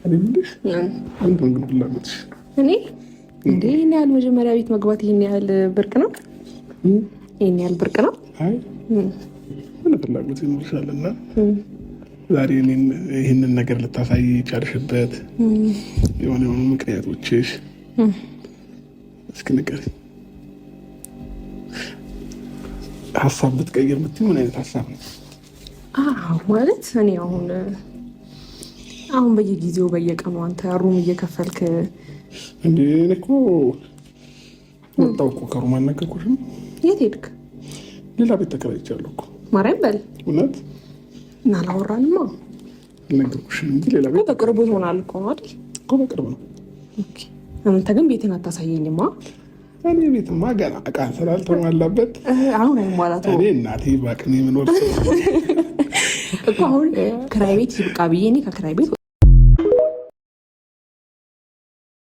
እኔ የምልሽ ምንድን ነው ግን ፍላጎትሽ? እኔ እንዴ ይህን ያህል መጀመሪያ ቤት መግባት ይህን ያህል ብርቅ ነው? ይህን ያህል ብርቅ ነው? አይ ምን ፍላጎት ይኖርሻል? እና ዛሬ እኔን ይህንን ነገር ልታሳይ የቻልሽበት የሆነ የሆኑ ምክንያቶችሽ እስኪ ንገሪኝ። ሀሳብ ብትቀይር ብትይ ምን አይነት ሀሳብ ነው? አዎ ማለት እኔ አሁን አሁን በየጊዜው በየቀኑ አንተ room እየከፈልክ እንዴ? እኔ እኮ ወጣሁ እኮ ከ room፣ አልነገርኩሽም? የት ሄድክ? ሌላ ቤት ተከራይቻለሁ እኮ። ማርያም በል። እውነት። እና አላወራንማ። አልነገርኩሽም እንጂ ሌላ ቤት በቅርቡ ይሆናል እኮ አይደል? እኮ በቅርብ ነው። Okay። አንተ ግን ቤትን አታሳየኝማ። እኔ ቤትማ ገና እቃ ስላልተሟላበት አሁን አይሟላት። እኔ እናቴ በአቅሜ የምኖር ሰው እኮ አሁን ክራይ ቤት ይብቃ ብዬ እኔ ከክራይ ቤት